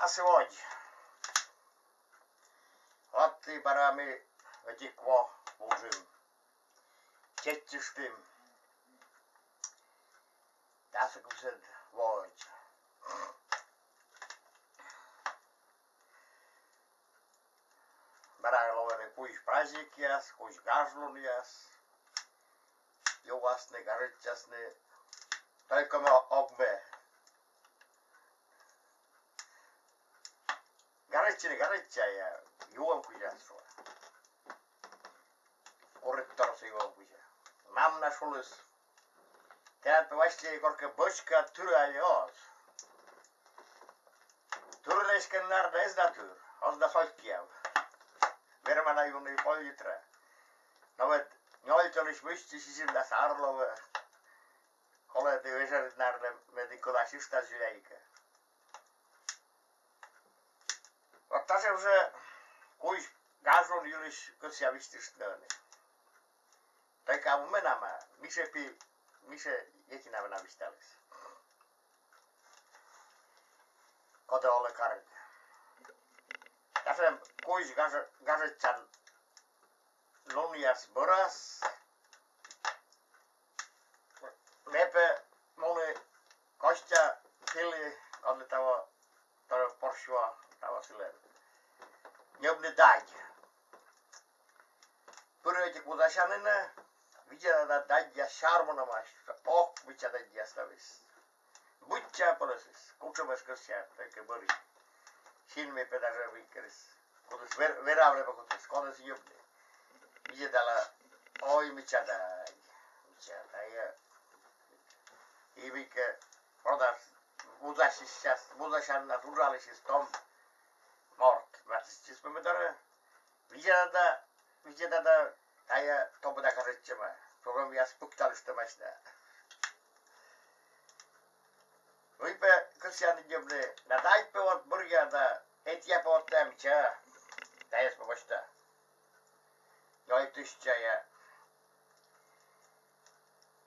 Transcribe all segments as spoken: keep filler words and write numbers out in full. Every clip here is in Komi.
Асывводз. Вот и бара ми ӧтик во вуджим. Чеччыштім. Дас ӧкмысӧд воӧдз. Бара лоӧны кузь праздникъяс, кузь гажлунъяс. Юасны, гажӧдчасны. Только ме ог ме. Гажӧдчыны гажӧдча, а юӧм кузя, шуа. Курыд торсӧ юӧм кузя. Мам на шуліс: тэнад пӧ, Василий, коркӧ бочка тыр али оз? Тыр эськӧ, наверно, эз на тыр, оз на сольтъяв. Верма на юны пол литра. Но вот нёль толысь мысти сизимдас ар лоӧ. Колӧ тай вежӧрыд, наверно, медым кылач ыштас зіля ик. Вот татшӧм жӧ кузь гажлун йылысь кӧсъя висьтыштны ӧні. Только абу менам, а Миша пи, Миша Етина менам висьталіс. Коді олӧ карыд. Татшӧм кузь гаж-, гажӧдчан лунъяс бӧрас ме пӧ муні Костя пилы, кодлы таво, таво порсьва, таво сылӧн, ньӧбны дадь. Пыр ӧтик вузасян на, видзӧда да, дадьяс сярмунӧмаӧсь. Ох, мича дадьяс ставыс. Быдса пӧлӧсыс, кутшӧмӧс кӧсъя, только бӧрйы. Син ме пӧ даже выль керис. Кудыс вер-, веравлӧма кутіс, кодӧс ньӧбны. Видзӧдала, ой, мича дадь, мича дадь. И мыйкӧ продас, вузасян, вузасяннас уджалысьыс том морт. Матыстчис пӧ ме дорӧ. Видзӧда да, видзӧда да, тайӧ топыда гажӧдчӧма, шуӧ, миян пыкталыштӧмаӧсь на. Мый пӧ кӧсъян ньӧбны, да дадь пӧ вот бӧръя да, этъя пӧ вот тайӧ мича, тайӧс пӧ босьта. Нёль тысяча я.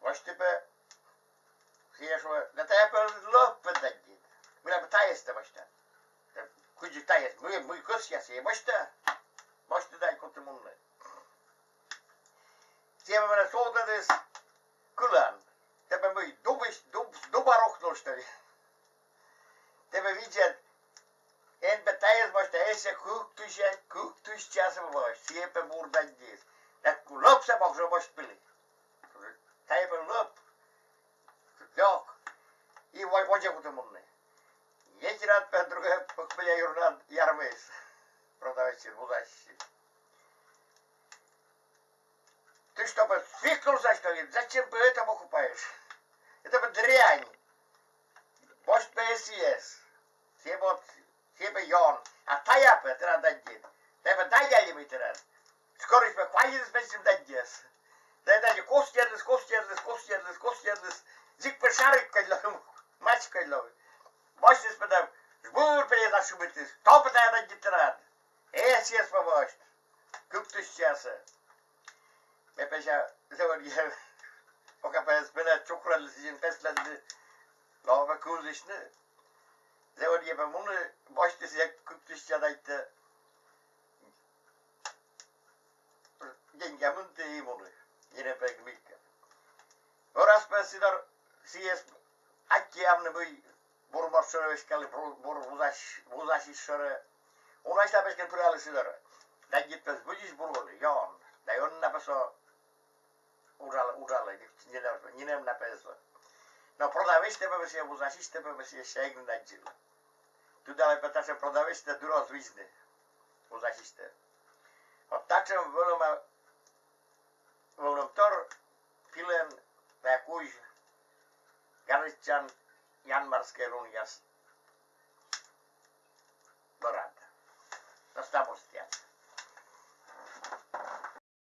Босьті пӧ, сійӧ шуӧ, да тайӧ пӧ лӧп пӧ дадьыд. Мыйла пӧ тайӧс тэ босьтан? Кыдзи тайӧс, мый, мый кӧсъя, сійӧ босьта. Босьті да куті мунны. Сійӧ пӧ менӧ сувтӧдіс кылӧн. Тэ пӧ мый, дубысь, дуб, дуба рухнул, что ли? Тэ пӧ видзӧд, эн пӧ тайӧс босьт, а эсійӧ кык тысяча, кык тысячасӧ босьт, сійӧ пӧ бур дадьыс. Да лӧпсӧ пӧ жӧ босьт пӧлі. Тайӧ пӧ лӧп. Лёк. И во-, водзӧ кутӧ мунны. Етинад пӧ другӧ пӧ кыдзи юрнад ярмис. Продавечлы, вузасьлы. Ты что, пӧ, свихнулся, что ли? Зачем пӧ это покупаешь? Это пӧ дрянь. Босьт пӧ эсійӧс. Сійӧ пӧ, сійӧ пӧ ён. А тайӧ пӧ тэнад дадьыд. Тайӧ пӧ дадь али мый тэнад? Скорысь пӧ квайтӧдіс пӧ сэтшӧм дадьяс. Да дадь костӧдліс, костӧдліс, костӧдліс, костӧдліс. Дзик пӧ шарик кодь лои, мач кодь лои. Босьтіс пӧ да, жбыр пӧ да шыбитіс. Топыда дадьыд тэнад. Эсійӧс пӧ босьт. Кык тысячасӧ. Ме пӧ сэсся зэв ӧдйӧ, пока пӧ эз пӧ на чукрӧдлы, сідз песлӧдлы, но пӧ кывзысьны. Зэв ӧдйӧ пӧ муні, босьті сійӧ кык тысяча дадьтӧ. Деньгаяс мынті и муні. Нинӧм пӧ эг мыйкӧ. Бӧрас пӧ Сидор сійӧс аттьӧ явны, мый бур морт шӧрӧ веськалі, бур, бур вузась-, вузасьысь шӧрӧ. Унаысь на пӧ эськӧ пыралі Сидорӧ. Дадьыд пӧ збыльысь бур вӧлі, ён. Да ён на пӧ со уджалӧ, уджалӧ, нинӧм, нинӧм на пӧ эз вӧв. Но продавецтӧ пӧ сійӧ, вузасьыштӧ пӧ сійӧ сійӧ эг на аддзывлы. Тыдалӧ пӧ, татшӧм продавецтӧ дыр оз видзны вузасьыштӧ. Вот татшӧм вӧлӧма, вӧлӧмтор пилӧн тайӧ кузь гажӧдчан январскӧй лунъяс бӧрад. Но став бурсӧ тіян.